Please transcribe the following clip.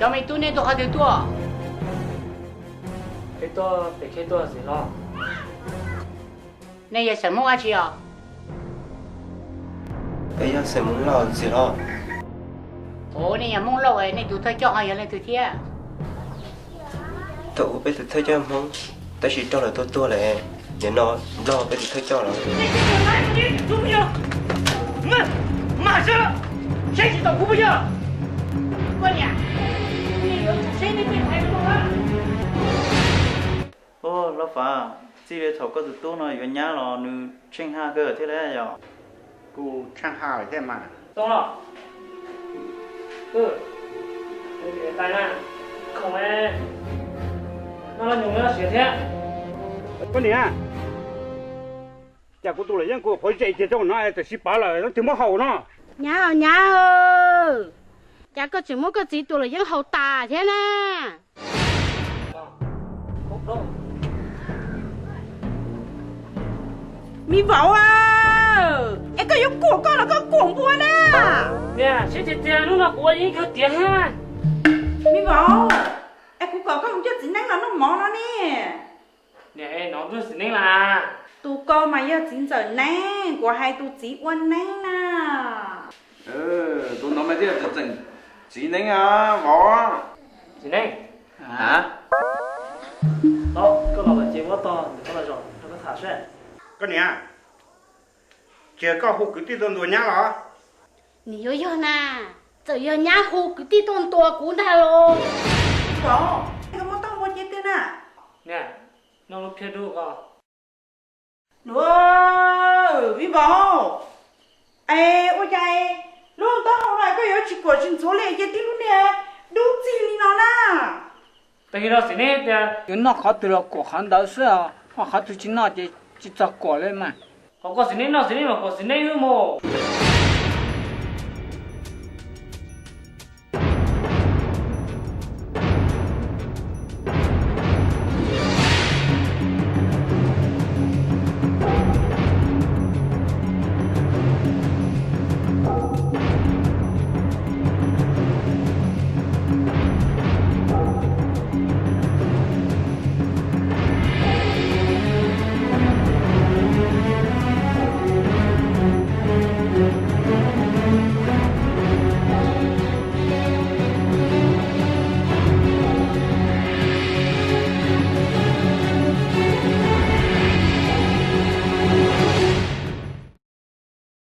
Cov me tub, nej tuaj qhov twg tuaj? Peb tuaj pem khej tuaj txiv hlob. Nej yog xeem Hmoob dab tsi os? Peb yog xeem Hmoob Lauj txiv hlob. Ov, nej yog Hmoob Lauj, nej tus thawj coj ho yog leej twg thiab? Thaum ub peb tus thawj coj Hmoob, tab sis raug lawv tua tuag lawm, nim no Nplog peb tus thawj coj lawm. Ua, Lauj Fav, txij li thaum koj tus tub no yuav nyab los nws tsheej haj kawg thiab lauj yog? Kuj tsheej haj lawm thiab mas. Tau los. Noj los nyuag siav thiab. Koj niam, cas kuv tus luam yeeb kuv qhuav zem kiag rau no es tam sim pav lawm leej twg muab haus no? Nyab, nyab, cas koj tseem muab koj txiv tus luam yeeb haus tas thiab na? Me vauv, es koj yuav kuam koj los koj kuam npua na? Niam, siab tiag tiag, hnub no kuv ua yeeb kawg tiav thiab. Me vauv, es kuv kom koj mus coj txiv neeb los noj mov no ne. Niam, no twb txiv neeb las. Tus ko mas yog txiv ntxawm neeb, kuv hais tus txiv ua neeb na. Tus no mas thiaj tseem txiv neeb vauv. Txiv neeb. Koj los lawm ces muab tog ntawm koj lub zos rau koj tham seb. Koj niam, tsis yog koj hu kwv tij tuaj ntuas nyab los? Nws yuav yog na, txawm yog nyab hu kwv tij tuaj ntuas kuv ntag los. Vauv, koj muab tog npua cia tiag na. Niam, noj lub phiab dub ko. Vauv, es ua cas lub taub hau no koj yuav tsis kuam tsis ntxuav li, ces tib lub niag dub txig li no na. Tag kis no txiv neeb tias yuav noj qhov twg los kuam qhov ntawd xwb os, ho qhov twg tsis noj ces tsis txog kuam li mas. Qhov koj txiv neeb noj txiv neeb mas kuam txiv neeb xwb mus.